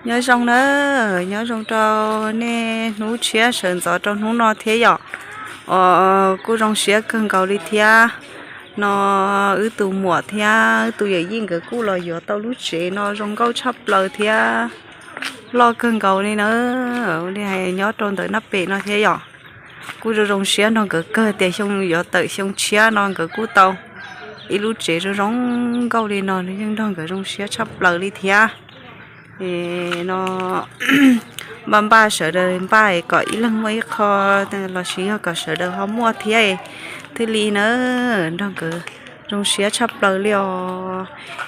Nyob zoo na, nyob zoo rau nej hnub tshiab sawv ntxov rau hnub no thiab yom. Kuj zoo siab kawg nkaus li thiab. No wb tus muam thiab wb tus yawm yij nkawd kuj los yuav tau lub tsev no zoo nkauj tshaj plaws thiab loj kawg nkaus li na. Ua li hais nyob rau ntawm Naj Pem no thiab yom. Kuj zoo zoo siab nrog nkawd kawg tias xyoo yuav tawm xyoo tshiab no nkawd kuj tau ib lub tsev zoo zoo nkauj li no, yeej nrog nkawd zoo siab tshaj plaws li thiab. No npaj npaj sawv daws npaj kom ib leeg muaj ib qho los sis yog kom sawv daws ho muaj thiab thiaj li na, nrog nkawd zoo siab tshaj plaws li os.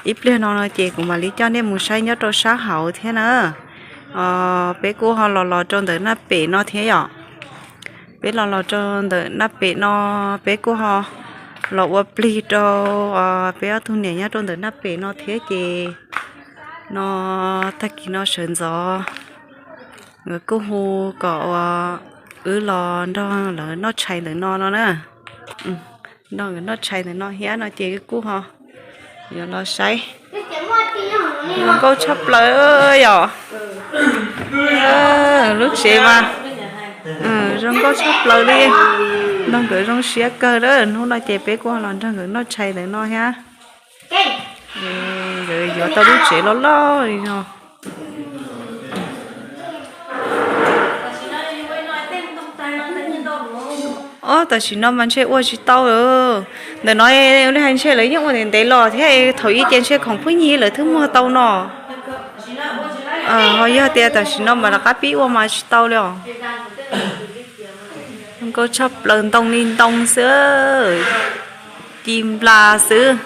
Ib pliag no no ces kuv mam li coj nej mus saib nyob rau sab hauv thiab na. Peb kuj ho los los rau ntawm Naj Pem no thiab yom. Peb los los rau ntawm Naj Pem no, peb kuj ho los ua plig rau peb ob tug niam nyob rau ntawm Naj Pem no thiab ces no tag kis no sawv ntxov nkawd kuj hu kom ua wb los nrog lawv noj tshais ntawm no no na. Nrog nkawd noj tshais ntawm no thiab no ces kuj ho yuav los saib. Zoo nkauj tshaj plaws yom. Lub tsev mas zoo nkauj tshaj plaws li. Nrog nkawd zoo siab kawg a. Hnub no ces peb kuj los nrog nkawd noj tshais ntawm no thiab. Nkawd yuav tau lub tsev loj loj li no. Ob, tam sim no mas ntshe ua tsis tau lawm. Ntawm no li hais ntshe lawv yeej ua ntev ntev los thiab, thaum ub ces ntshe khoom pheej nyig lawv thiaj muag tau no. Ho yog tias tam sim no mas rov qab pib ua mas tsis tau li os. Zoo nkauj tshaj plaws, ntoo li ntoo xwb, ci nplas xwb.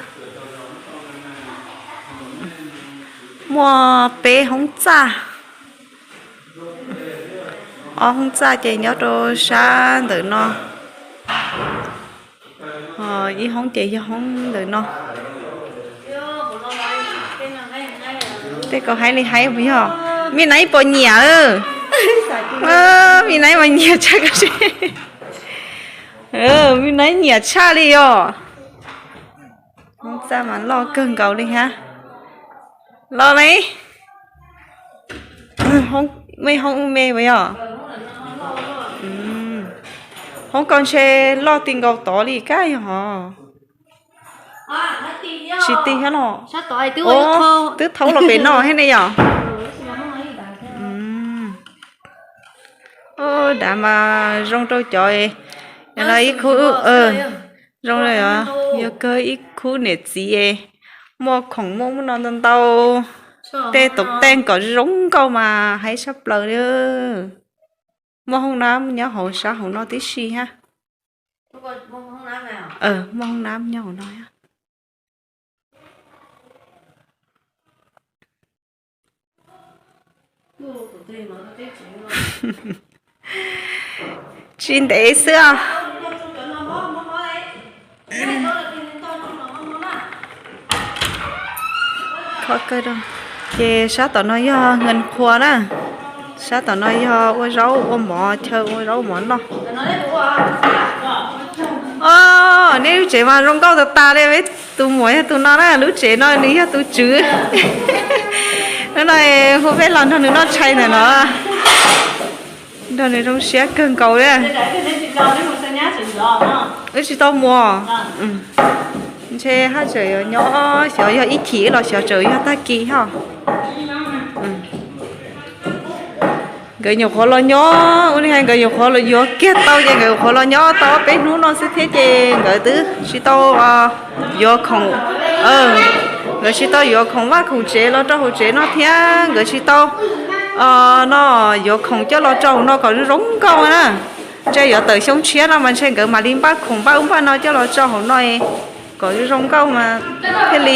Muaj peb hoob txaj. Ob hoob txaj ces nyob rau sab ntawm no. Ib hoob ces yog hoob ntawm no. Tej ko haib li haib puas yog? Me naiv puas nyiam? Me naiv mas nyiam tshaj ko si. Me naiv nyiam tshaj li os. Hoob txaj mas loj kawg nkaus li thiab. Los ne. Mej hoob ub me puas yog? Hoob ko ntshe loj ti nkaus tod li kab yog hos. Tsis ti thiab los? Twb thaub los pem no thiab ne yom. Dav mas zoo rau cov, yog no ib khub, zoo, yog kawg ib khub niam txiv muaj khoom muaj muaj no ntau ntau, tej tus tej kom zoo nkauj mas haib tshaj plaws li. Muaj hoob nab nyob hauv sab hauv no tib si thiab. Muaj hoob nab nyob hauv no thiab. Tsis ntev xwb os. Ces sab tom no yog hwv qhua na. Sab tom no yog ua zaub ua mov, chaw ua zaub ua mov noj. Os, nej lub tsev mas zoo nkauj tas tas li, peb tus muam yog tus no na, lub tsev no nws yog tus tswv. Hnub no hu peb los nrog nws noj tshais ntawm no. Nrog nws zoo siab kawg nkaus li. Wb tsis tau mus. Ntshe haj tseem yuav nyob, xyov yog ib chim los xyov tseem yog tag kis thiab. Nkawd nyuam qhuav los nyob, ua li hais nkawd nyuam qhuav los yuav kiag tau ces nkawd nyuam qhuav los nyob tau ob peb hnub no xwb thiab ces nkawd twb tsis tau yuav khoom, nkawd tsis tau yuav khoom vaj khoom tsev los rau hauv tsev no thiab nkawd tsis tau no yuav khoom coj los rau hauv no kom zoo zoo nkauj na. Ntshe yuav tawm xyoo tshiab no mas ntshe nkawd mam li npaj khoom npaj ub npaj no coj los rau hauv no kom zoo zoo nkauj mas thiaj li.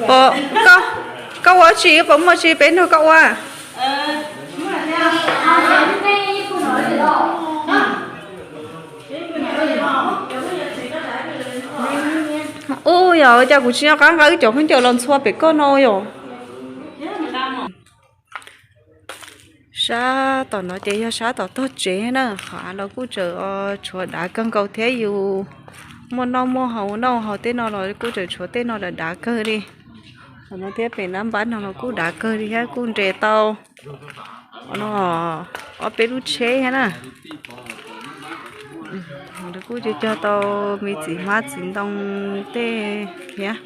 Koj, koj ua tsi, puas muaj tsi peb nrog koj ua? Ub, yog cas kuv tsis nco qab nqa wb cov khaub ncaws los ntxhua pem koj no yom? Sab tom no ces yog sab tom tog tsev na, qhov av los kuj tseem tshuav dav kawg nkaus thiab yus muaj noj muaj haus noj haus tej no los kuj tseem tshuav tej no dav dav kawg li. Qhov no thiab pem nab npab no los kuj dav kawg li thiab kuj nres tau no ob peb lub tsheb thiab na. Kuj cog cog tau me txiv hmab txiv ntoo tej thiab.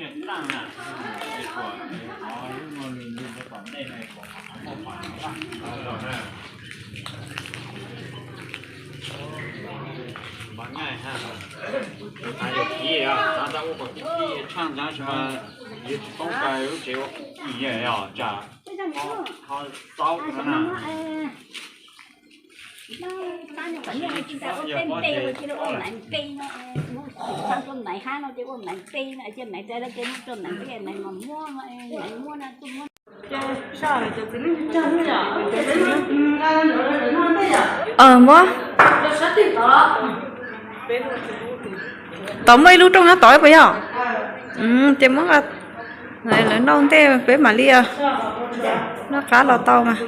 Muab, tod muaj ib lub rooj nyob tod puas yog? Ces muab, lawv noj ntej peb mam li noj qab los tau mas.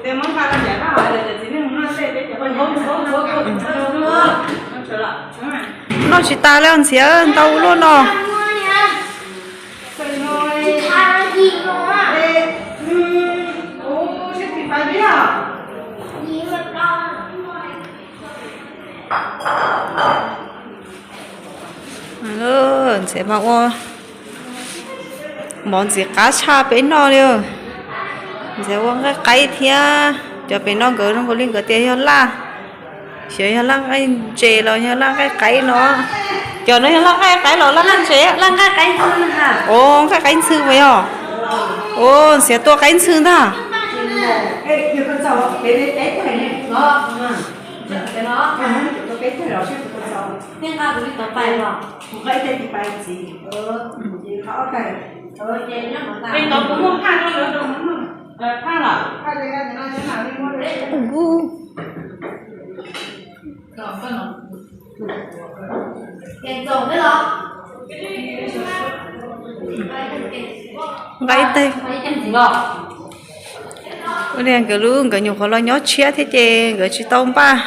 Noj tsis tas li ntxhiav ntau luaj no. Ntxhiav mas ua mov ntxim qab tshaj peb noj li. Ntxhiav ua nqaij qaib thiab, cov pem no nkawd zoo nkaus li nkawd tias yog laj, xyov yog laj nqaij ntses los yog laj nqaij qaib no. Cov no yog laj nqaij qaib los laj nqaij ntses? Laj nqaij qaib ntxhw. Os, nqaij qaib ntxhw mas yog. Os, Ntxhiav tua qaib ntxhw ntag. Nqa ib teg. Ua li nkawd lub, nkawd nyuam qhuav los nyob tshiab thiab ces nkawd tsis tau npaj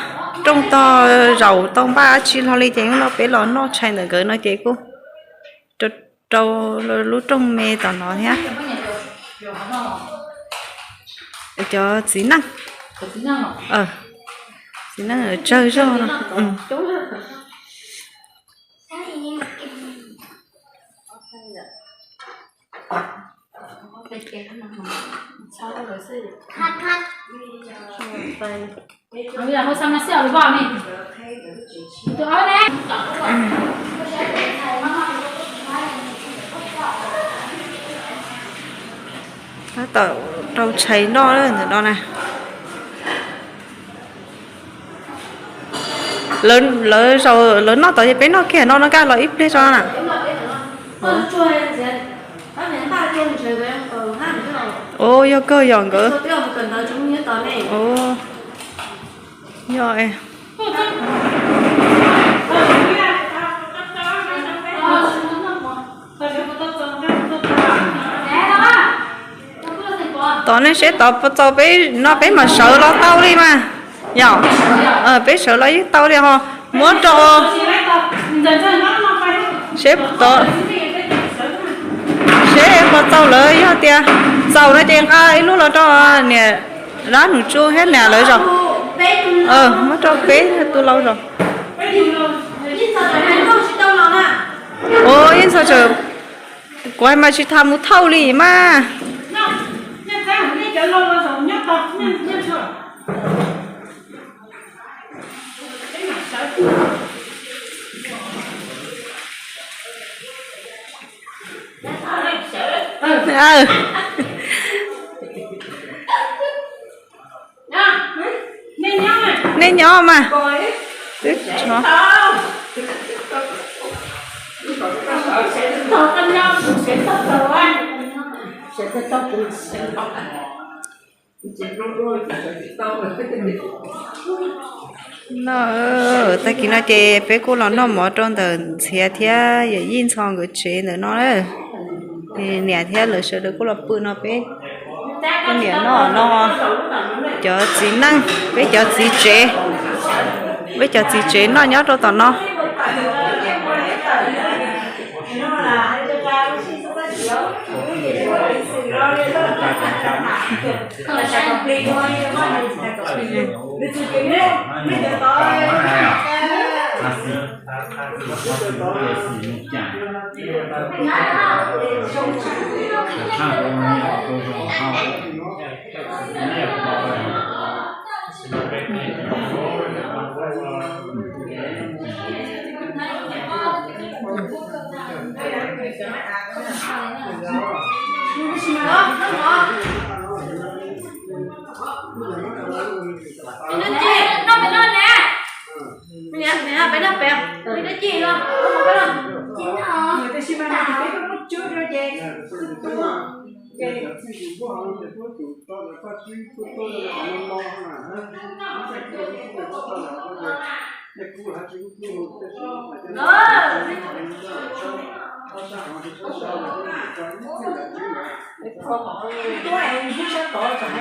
rooj tog, zaum tau npaj dab tsi hlo li ces hnub no peb los noj tshais ntawm nkawd no ces kuj rau lub rooj me tom no thiab. Cov txiv neej, txiv neej tsawg zog no. Tab tom rau tshais noj ntawm no na. Lawv, lawv noj tod ces peb noj kiag no no kaj los ib pliag tso na. Ua yog kawg yog nkawd. Yog. Tod nej seb tod puas txaus peb no peb mam sawv los tau li mas. Yog, peb sawv los yeej tau li ho. Muab rau, seb tod, seb puas txaus lawv, yog tias txaus no ces nqa ib lub los rau niam dab nus tsu thiab niam lawv zos. Muab rau peb tus lau zos. Ua yeej txog tsam, kuv hais mas tsis tas mus thauj li mas. Nej nyob mas. Twb tso. No, tag kis no ces peb kuj los noj mov rau ntawm Ntxhiav thiab yawm yij Ntxhov nkawd tsev ntawm no na. Niam thiab lawv sawv daws kuj los pw no peb Poj niam noj no, cov txiv neej, peb cov txiv tsev, peb cov txiv tsev noj nyob rau tom no.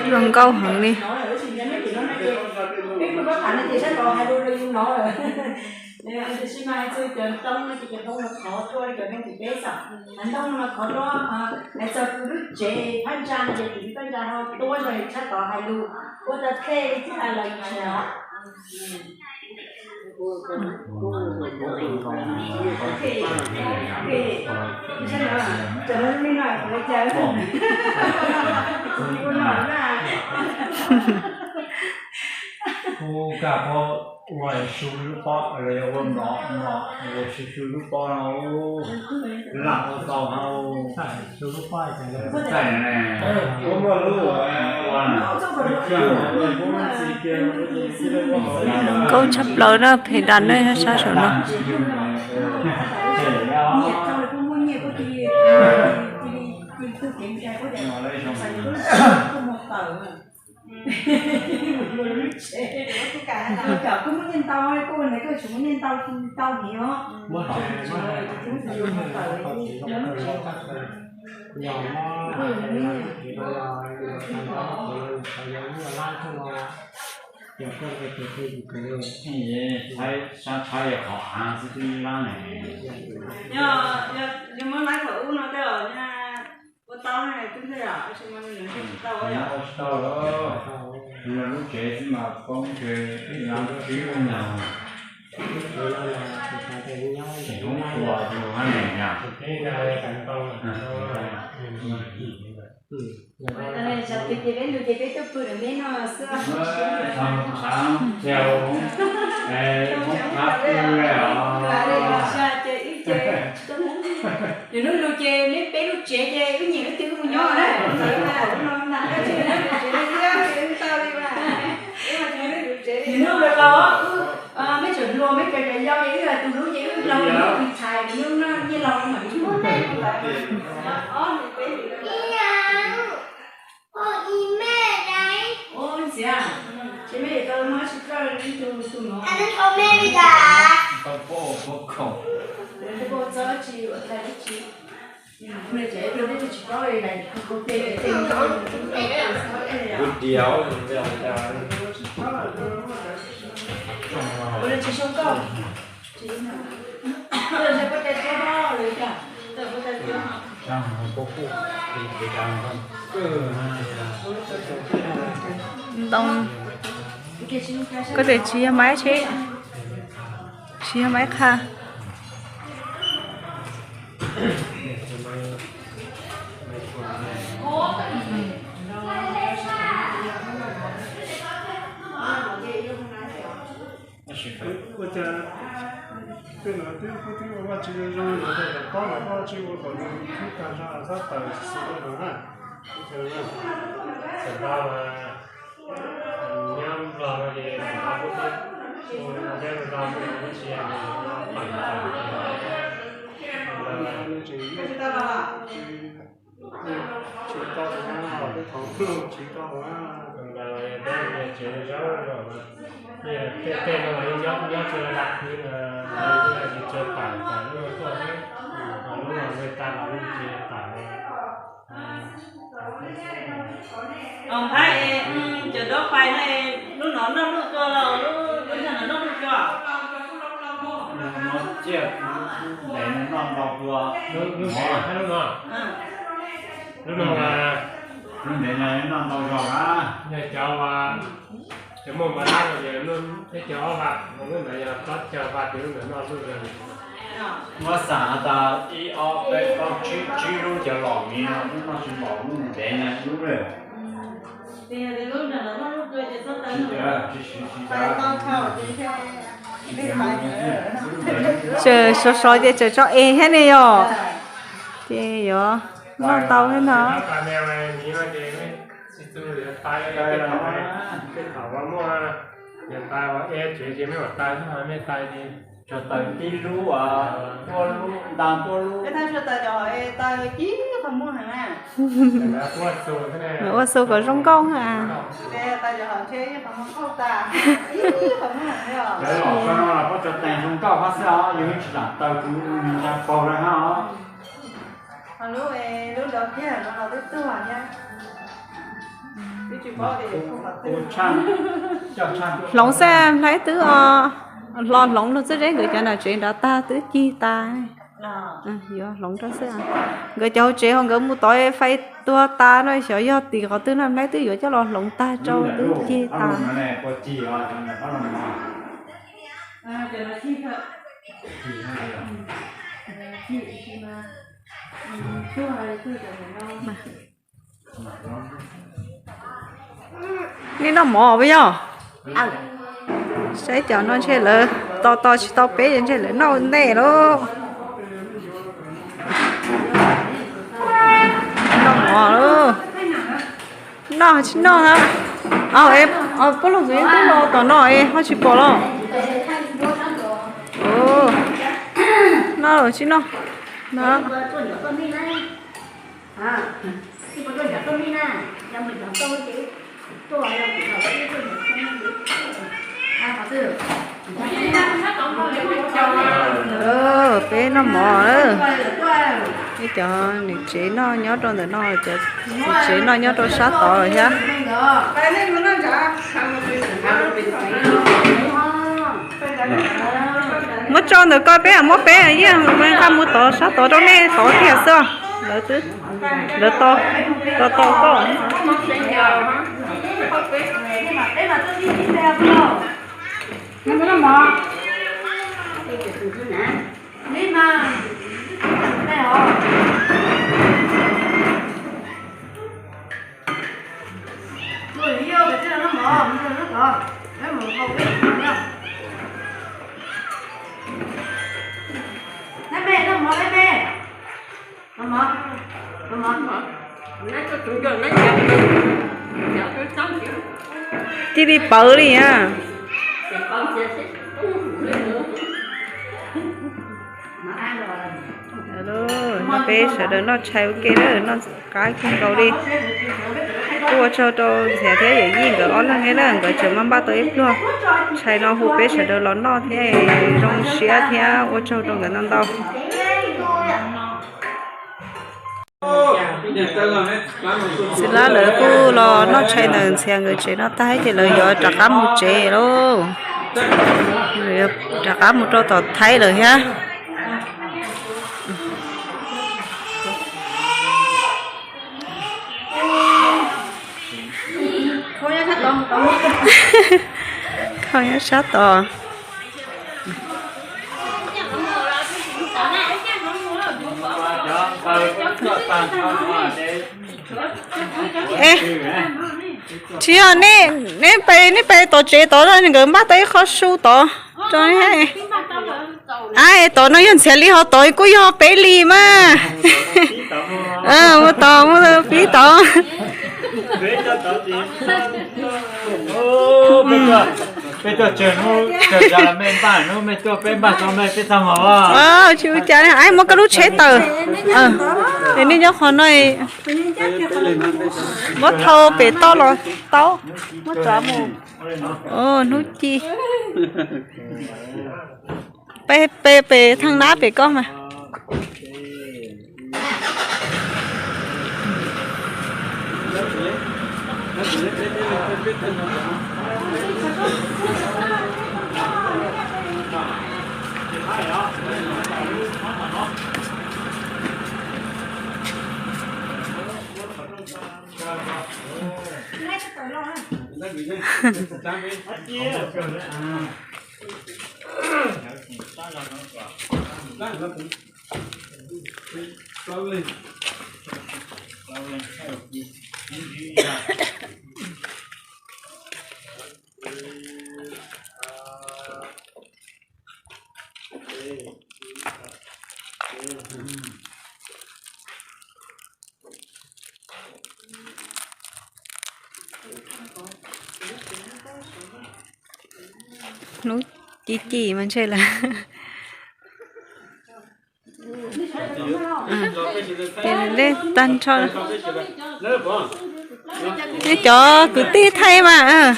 Zoo nkauj heev li. Tab sis mas hais txog cov ntoo no ces cov ntoo no khov rua li cov ntoo tim peb xwb. Ntoo no khov rua, hais txog tus lub tsev phab ntsa no ces tus phab ntsa ho tuab zog li sab tod hais lus, ua tau thej li thiab los yog Zoo nkauj tshaj plaws na, phem das na, sab saum no. Yog, yog muab laib thaum ub no tej zaum ua tau ne, twb ntej os, tab sis mas nws tsis tau, tsis tau lawm. Nws lub tsev xwb mas poob ces ib nyuag tsib lub nyuag. Tseem hoob tua tus hab ne yom. Tshav ntuj tshav ntuj, hoob tshav pw os. Nws hnub lus ces neb peb lub tsev ces wb nyiam wb twg wb mus nyob na. Nws hnub lus laus, meb tseem hluas meb cov cov yau ces wb tus hlub ces wb laus wb tus ntxhais, nws hnub no nyiaj laus mam li hlub. Ntxiv, ces meb yuav tau muab tsis ploj ib tug tus no. Kuv diav. Ntoo, koj tias tsis yog maiv seb, tsis yog maiv qha. Ua cas tej no twb kuj twb ua Vajtswv zoo zoo los tej zaum koj los koj tsis ua kom nws khwb tag zog txhob tawm xwb no na. Txawm tau nyob Nplog no ces txawm tau kuj twb ua nyob Nplog no ib txhia tsis tau tsis tau na, peb thaum tsis tau na. Ntawd yog peb yog tsev zaub los, tej tej no los yeej nyob nyob tsis lam khwv na, tsis tshua pam pam lub tuaj thiab, lub no nws tas los yeej tsis pam. Os, npab es cov dob pais no, lub no noj luj dua los lub, lub no noj luj dua? Ntev no noj ntau dua. Lub no, lub no, lub ntev no noj ntau zog na. Yog cov, cov muaj mov lab no ces thiab cov ob vaj, lub ntawd yog plaub caug vaj ces lub ntawd noj luj zog. Muab xam has tas ib ob peb plaub tsib, tsib lub cov los miv no noj tsis npaum lub ntev no lub lawm. Tseem sov sov ces tseem tso es thiab ne yom. Ces yuav noj ntau thiab no. Tsuas taws tib lub, tuaj lub, nta tuaj lub. Ua xu kom zoo nkauj a. Cov los no los pob tsuas tees zoo nkauj hov xwb os, yus yeej tsis lam taws kuv nws nta paug lawm hab os. Hloov xwb, Nplhaib twb hlo hloov luag txwj zeb nkawd cov nram tsev nrad tag twb cig tas. Yuav hloov rau xwb. Nkawd cov hauv tsev ho nkawd mus tod fais tuag tas no, xyov yog tim qhov twg no, Nplhaib twb yuav coj los hloov tag rau twb cig tas. Nej noj mov puas yog? Saib cov no ntshe lawv tos tos tsis tau peb, ntshe lawv noj ua ntej lauj. Noj mov lauj. Noj tsis noj na. Puab luag ntxuv yeej twb los tom no es ho tsis pom los. Noj los tsis noj. Peb noj mov, peb cov niam tsev noj nyob rau ntawm no, cov tsev noj nyob rau sab tod thiab. Muab tso ntawm ko, peb muab peb yeej nqa mus tod sab tod rau nej tod tiag xwb. Lawv twb, lawv tos, tos tos koj. Cia li pawv li a. Peb sawv daws noj tshais ua ke, noj qab kawg nkaus li. Kuj ua tsaug rau Ntxhiav thiab Yawm Yij nkawd ob leeg thiab na, nkawd tseem muab npaj tau ib pluag tshais no hu peb sawv daws los noj thiab zoo siab thiab ua tsaug rau nkawd ntau ntau. Txiv Lab lawv kuj los noj tshais ntawm Ntxhiav nkawd tsev no tag ces lawv yuav rov qab mus tsev lauj. Rov qab mus rau tom Thaib lawm thiab. Kho nyob sab tod. Tsis yog, nej, nej pais tom tsev tod, nkawd npaj tau ib qho su tod rau. Tod no yog Ntxhiav li, ho tod kuj yog peb li mas. Mus tod, mus pib tod. Peb tuaj tsawg hnub tsawg zaus los mej npaj, hnub mej tuaj peb npaj tso mej peb txaj muag. Tsis ua cas, muab koj lub tsheb tawm. Es nej nyob qhov no, muab thau pem toj los tau. Muab tso mus. Hnub ci. Peb, peb, peb theej nab pem koj mas. Hnub ci ci mas ntshe lawm. Ces leb tag nrho. Nej cov kwv tij thaij mas.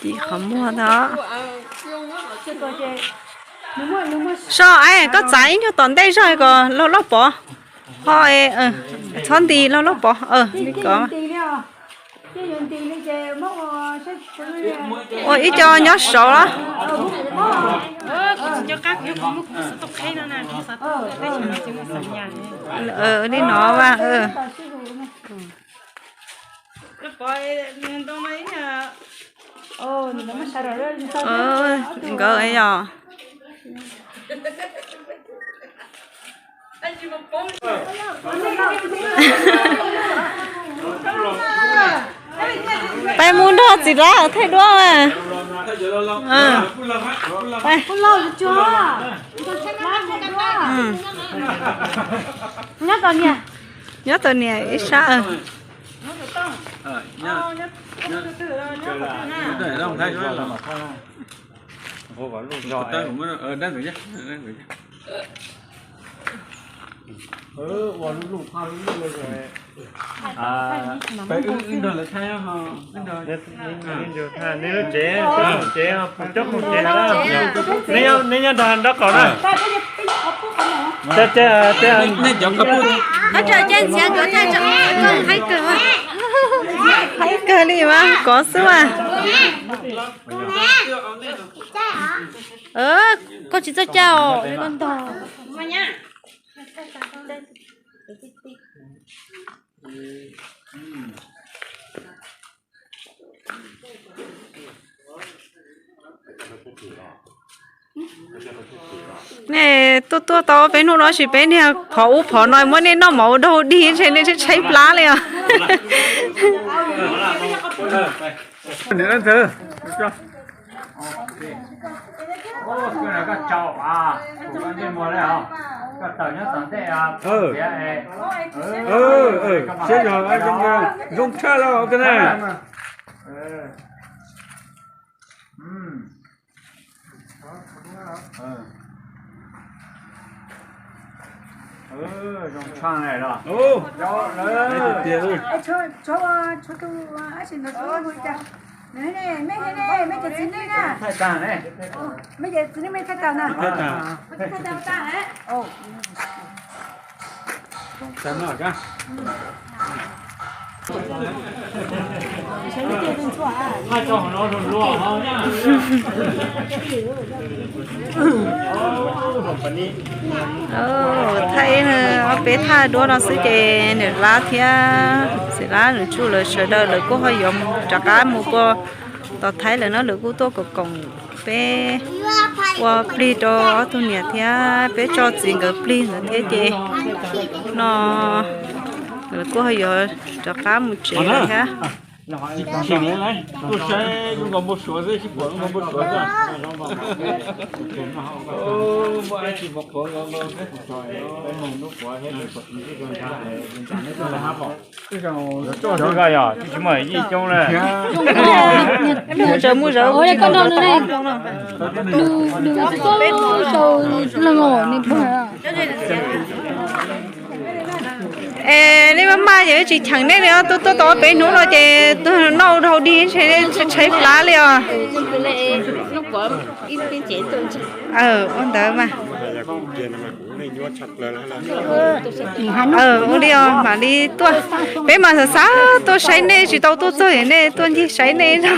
Ci qhov muag tod. Soj, koj txav ib nyuag tom ntej zog kom laug loj pov. Ho, txhob nti, laug loj pov. Ua ib co nyob saud los. Li no vas. Nkawd yog peb mus nrog txiv lab thaij duab mas. Nyob tau niam ib sab. Neb lub tsev, coj khoom tsev, neb nyob nrog nraub qaum na. Ib kawg li mas kov xwb as. Koj tsis txawj caj os, koj ntog. Nej tuaj tuaj tau peb hnub no sis peb niag phov ub phov no muab nej noj mov ua dog dig ntshe nej tshaib plab li os. Siab zoo, zoo tshaj los koj na. Thaij ob peb thaj duab no xwb ces niam lab thiab txiv lab nws tsuj lawv sawv daws lawv kuj ho yuav rov qab mus puag tom Thaib lawm no, lawv kuj tuaj koom koom peb ua plig rau ob tug niam thiab peb tso txiv nkawd plig ntawd thiab ces no lawv kuj ho yuav rov qab mus tsev lawm thiab. Yog tsis muaj yij coob na. Nws tsis tau sau leej os, nws pheej. Es nej maj maj ces tsis cheem nej li os, tuaj tuaj tau peb hnub no ces noj dhau dig ntshe tshaib plab li os. Ua ntawd mas. Ua li os, mam li tuaj. Peb mas xav xav tuaj saib nej tsis tau tuaj txog, nej tuaj ncig saib nej no.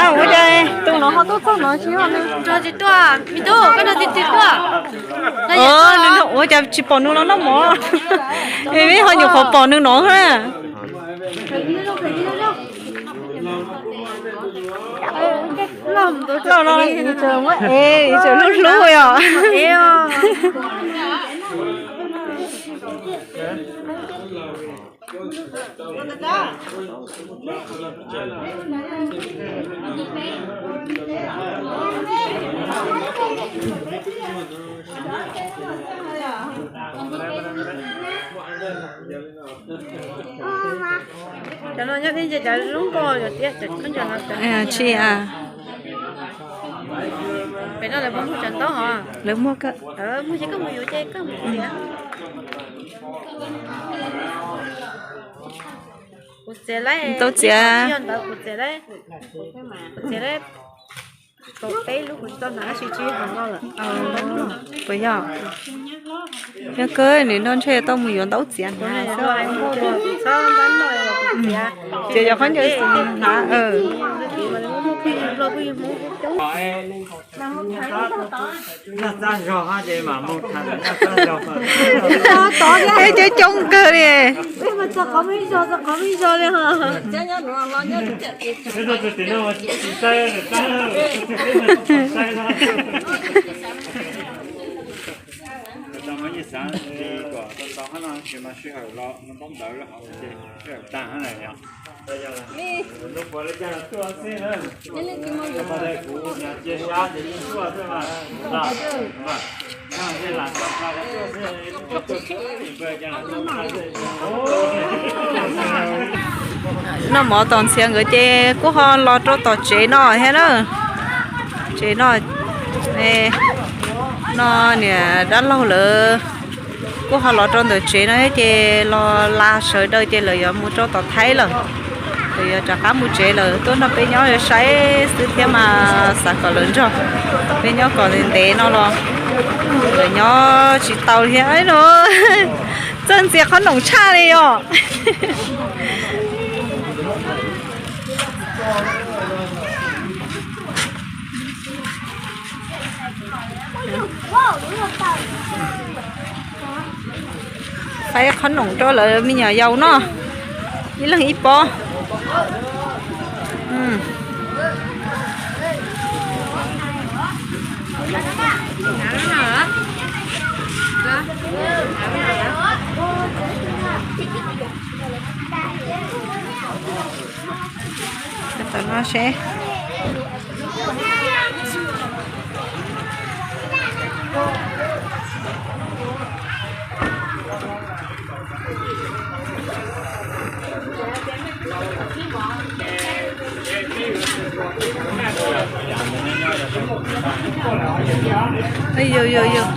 Ua cas tus no ho tuaj txog no tsis ho nrog tsis tuaj, me tub, koj nrog tsis tuaj? Ua cas tsis pom nws los noj mov? Peb ho nyuam qhuav pom nws no na. Loj no, tseem muab ev, tseem hlub hlub os. Cov no nyob thiab ces cov zoo nkauj yom, tias cov khaub ncaws no. Tsis a. Pem no lawv muag cov ntaub hov. Lawv muag koj. Muag ces koj mus yuav ces koj mus txiav. Kuv txiav lawm. Tau txiav. Ntawd kuv txiav lawm. Kuv txiav lawm. Tau peb lub kuv tsis tau hnav tab sis tsis hnav no lawm. Puas yog? Yog kawg nws no ntshe tau mus yuav ntaub txiav hnav xwb. Ces yog qhov ncauj hnav. Coob coob kawg li. Noj mov tos ntxhiav nkawd ces kuj ho los rau tom tsev no thiab na. Tsev no, no niam dab laug lawv kuj ho los rau ntawm tsev no thiab ces los la sawv daws ces lawv yuav mus rau tom Thaib lawm. Lawv yuav rov qab mus tsev lawm, tuaj nrog peb nyob yuav saib xwb thiab mas xav kom lawv nrog peb nyob kom ntev ntev no los lawv nyob tsis tau thiab no. Txawj ntxias qhob noom tshaj li os. Faib qhob noom rau lawv me nyuam yaus noj, ib leeg ib pob. Tom no seb. Yog yog yog.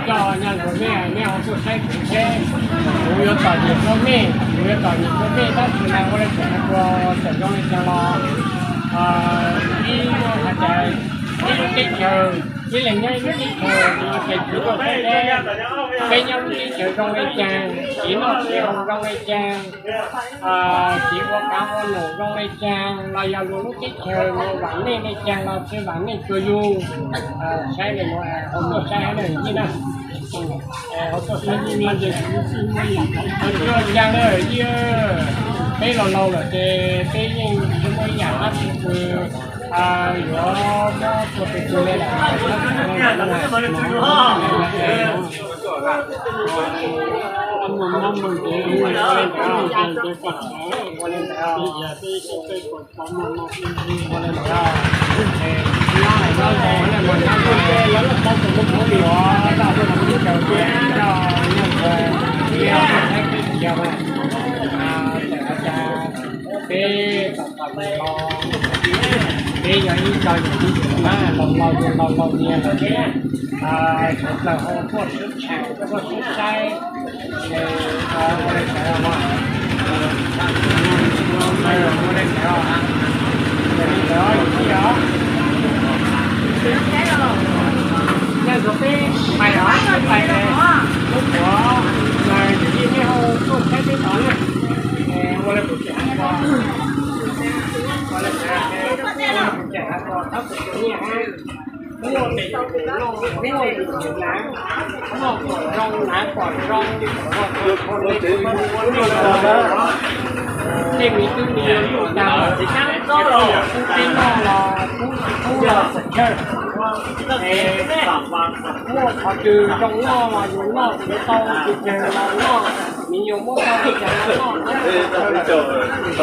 Coj nyab ntxawm nej, nej ho tuaj saib kuv seb kuv yuav tom nyiam rau nej, kuv yuav tom nyiam rau nej tab sis mas ua li tseem ua tseem zoo li cas los ib hais tias ib lub teb chaws, ib leeg nyob ib lub teb chaws, ces kuv tuaj saib seb peb nyob lub teb chaws zoo li cas, txiv noj txiv haus zoo li cas, txiv ua kav ua num zoo li cas los yog luag lub teb chaws no vam nej li cas los tsis vam nej tsuas yug. Saib li no, hauv tuaj saib hauv na yij na, hauv tuaj saib yij na, tsuas yog na yij, peb laus laus lawm ces peb yeej tsis muaj ib yam dab tsi kws Yuav muab tua tus tus le lawm, peb tau tau los, peb yog ib co yawm yij yawm dab laus laus yug laus laus nyias lawm ces sawv daws ho tuaj sib tham tuaj sib saib, ua li ntawd los, ua li ntawd yawm yij os. Nyob zoo peb pais os, peb pais es lub tuav yawm yij nej ho tuaj saib peb tod na. Ua li kuv tseem hais ko, ua li kuv tseem hais ko, thab kuv tus nyiaj hab, muaj tes yus tes noj, muaj yus tes nav, noj kom zoo nav kom zoo, ua li kuv ua nej os. Tej miv tub miv nyuam lub tag los tsis tau, kub peb noj los kub tsis kub los txawm chaw. Es muaj qhov twg zoo noj los yus noj, tsis tau tus twg los noj, miv nyuam muab tau li cas los noj.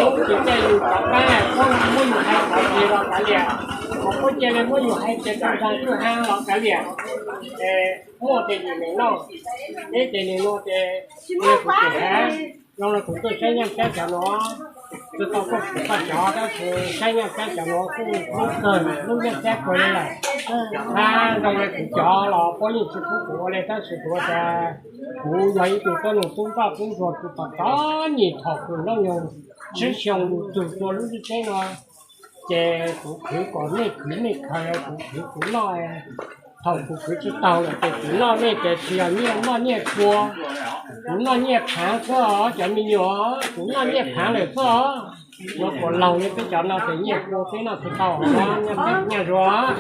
Ub, tus tej yus rov qab, muab yus hais qhov twg los kav liam, qhov qub cia li muab yus hais tias tau ntag twb hab los kav liam. Es muaj tes yus nim noj, peb ces nim noj ces ua li kuv tseem hais, zoo li kuv tuaj saib Nyiaj Xab cov nuav, tsis tau tuaj pum koj cov, tab sis saib Nyiaj Xab cov nuav kuj hlub kawg, hlub Nyiaj Xab kawg li lawm. Hab zoo li kuv cov los puab yeej tsis pub kuv ua li, tab sis kuv ua cas kuv yog ib tug tuab neeg tub nroj tub ntsuag, kuv tau txom nyem thaum kuv nroj nyoog tsib xyoo lug txug tuaj lub ntiaj teb no, ces kuv khwv kom nej khwv nej khaws, kuv khwv kuv noj. Thaum kuv khwv tsis taug lawm ces kuv noj nej ces tsis yog nyiaj noj nyiaj kua, kuv noj nyiaj phaav xwb os cov me nyuam, kuv noj nyiaj phaav lawm xwb os. Yuav puas laug li peb cov no ces nyiaj kua peb noj tsis tau os, nyob peb nyuaj zuag,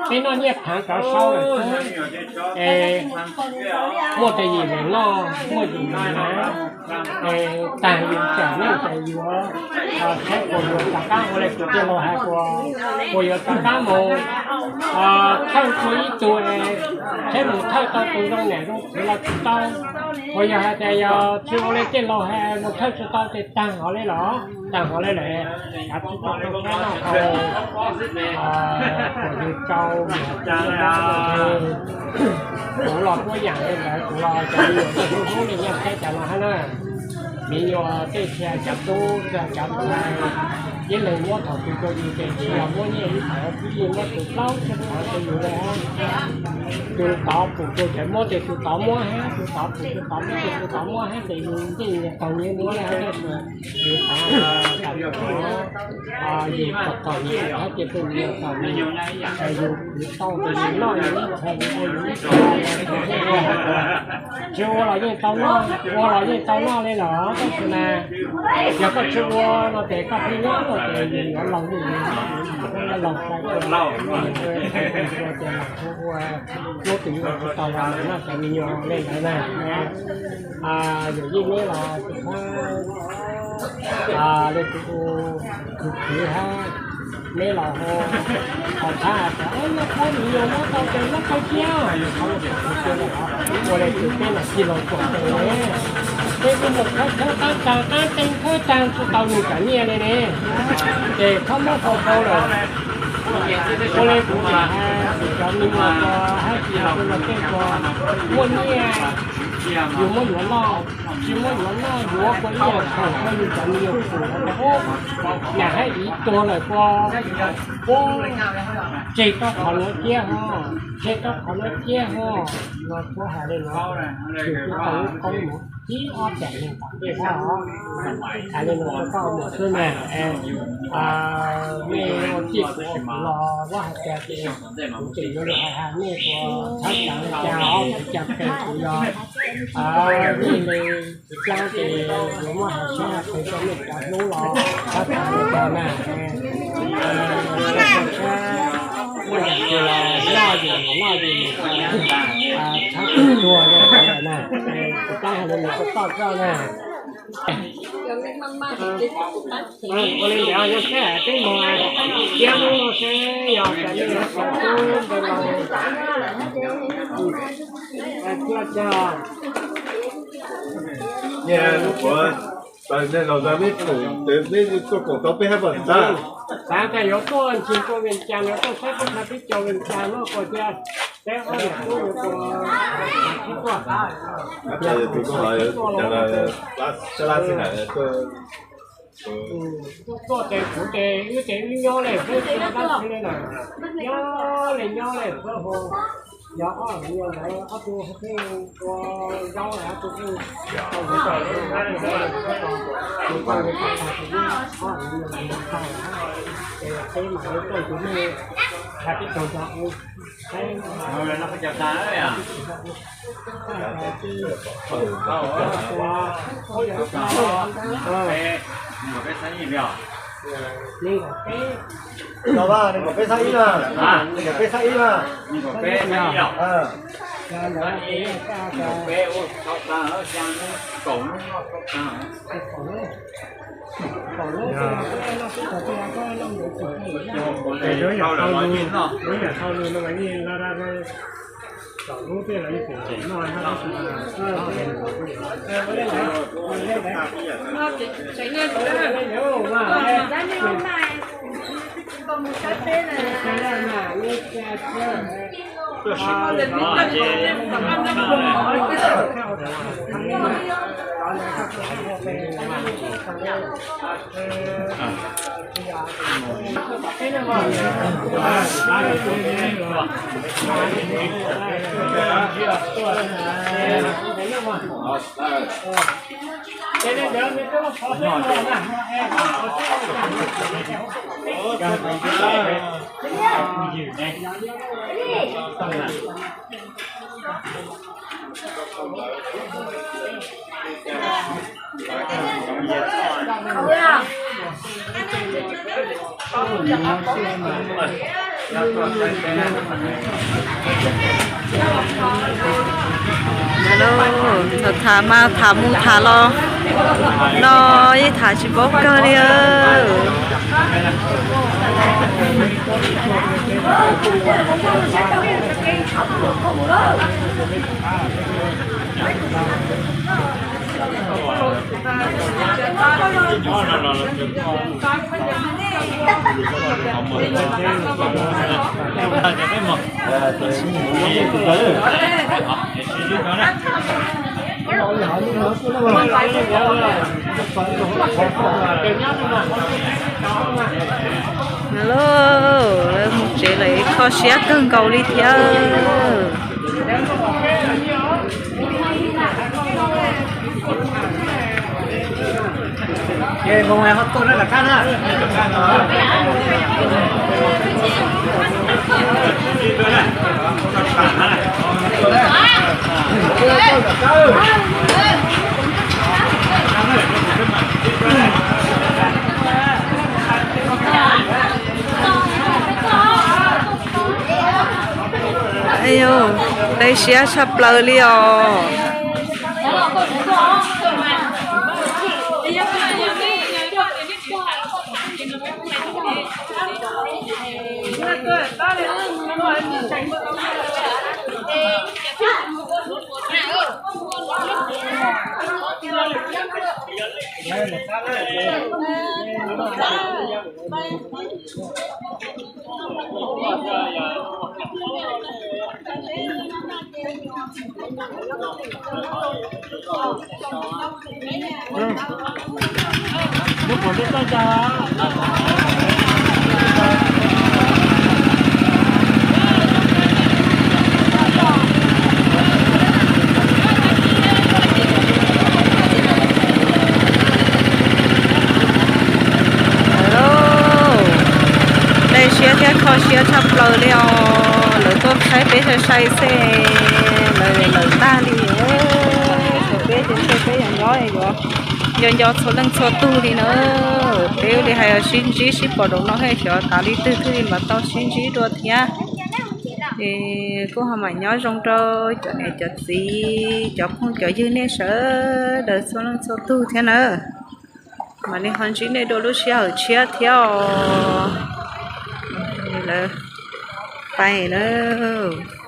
peb noj nyiaj phaav rov sau lawm xwb. Es muaj tes yim nim noj, muaj yim nim nav, es tag yus cam nej ces yuav saib puas yuav rov qab ua li kuv tij laug hais, puas yuav rov qab mus thawj dua ib tug, saib mus thawj tau tus zoo niam zoo txiv los tsis tau. Puas yog hais tias yog tsis ua li tij laug hais, mus thawj tsis tau ces tag hov li los, tag hov li lawm. Kav tsij tuaj rau saib noj tau, kom yus rau, kuv los tuab yam li ntawd, kuv los cov me nyuam tuaj hlub hlub li Nyiaj Xab cov no hab na. Me nyuam tej txhia cov tub txhia cov ntxhais, ib leeg muab thaum twg rau yus ces tsis yog muab nyiaj ib qho, twb yeej muab tus plaub tsib qho rau yus li hab. Tus tod pum tus ces muab ces tus tod muab hab, tus tod pum tus tod muab ces tus tod muab hab, ces yus yeej nyias taug nyias muab li hab. Yus xav tas yus kom kom nyias hab ces tus nyias kom nyias, yus khwv tau ces yus noj yus ib qho, yus ua yus ib qho, tsis ua los yeej tau noj, ua los yeej tau noj li lawm, tab sis mas yog koj tsis ua no ces koj pheej nyob no ces yus yuav laug li, laug sai, ua ces ua, ua tus yuav ua tsis tau los noj cov me nyuam li ntawd na. Yawm yij neb los tsis txhob li kuv khwv khwv hab, neb los ho txhob hais tias yog puab me nyuam muab tau ces muab tau cia, ua li kuv peb mas tij laug txom nyem, peb kuj mus khawb khawb qaab taag qaab tee khawb taag tsis tau nws cov nyiaj li ne, ces txhob muab tau tau lawm. Ua li kuv tseem hais, cov me nyuam ko hab tsis yog kuv los tej ko, muaj nyiaj yus muab yuav noj, tsis muab yuav noj yuav kua ib yam thaum koj yug cov me nyuam pum, yam hab ib tuag lawm ko, ub, tseg rau qhov nuav thiab ho, tseg rau qhov nuav thiab ho, no puab hais li no, yus kuj tau lub koob mus ib ob peb leeg tom ntej thiab os. Hais li no rau koj mus xwb mas, mej ua tij kuv los muab hais tias ces kuv tseem yuav lug hais hais mej puas txhawb caag li cas os, txhawb caag pes kuv yog mej li tsis caab ces yuav muab hais sab hais qhwv rau mej cov hlub los txhawb caag li cas na. Sab muaj yam twg los noj yus noj yus, txhawb txuag li na, kuv txhawb hais li no rau koj koj na. Ua li ntawd yog seb peb mus thiab hnub no seb yog cas nej yuav tau tub ntawd los thiab cas. Nyiaj lub puav, nej los neb pum, neb tuaj koom tau peb hab pas ntag. Xav tias yuav tuaj ntsis tuaj Vias Cas, yuav tuaj saib peb teb chaws Vias Cas no, kuv tias peb ob niam tub yuav tuaj, tus tuaj, tus tuaj, sab laj txij hais tuaj, tuaj ces kuv ces wb ces wb nyob li peb tab sis li lawm, nyob li nyob li peb hu, yog ob niam txiv ntawd ob tug thiaj ua zaub, ob tug thiaj tau tus ntawd, tus ntawd tus ntawd tus ntawd tus ntawd tus ntawd, ces peb mam li tuaj tus ntawd, hais peb tau ntawd. Los, nws kom peb xab ib na, nws kom peb xab ib na. Tham tham mas tham mus tham los, no yeej tham tsis paub kawg li. Lawv mus tsev lawm, kho siab kawg nkaus li thiab. Qe siab tshaj plaws li os. Qe siab thiab kho siab tshaj plaws li os. Lawv tuaj qhaib peb sai sai xwb, lawv lawm tag li. Tshuav peb ces ntshe peb yuav nyob yuav nco nco txhua leej txhua tug li na. Peb ua li hais sib ntsib sib pom daum no thiaj xyov tas li twg thiaj li mam tau sib ntsib dua thiab. Es kuj ho mam nyob zoo rau cov niam cov txiv, cov phooj cov ywg nej sawv daws txhua leej txhua tug thiab nawb. Mam li ho ntsib nej dua lub sij hawm tshiab thiab os. Lawv pais lawm.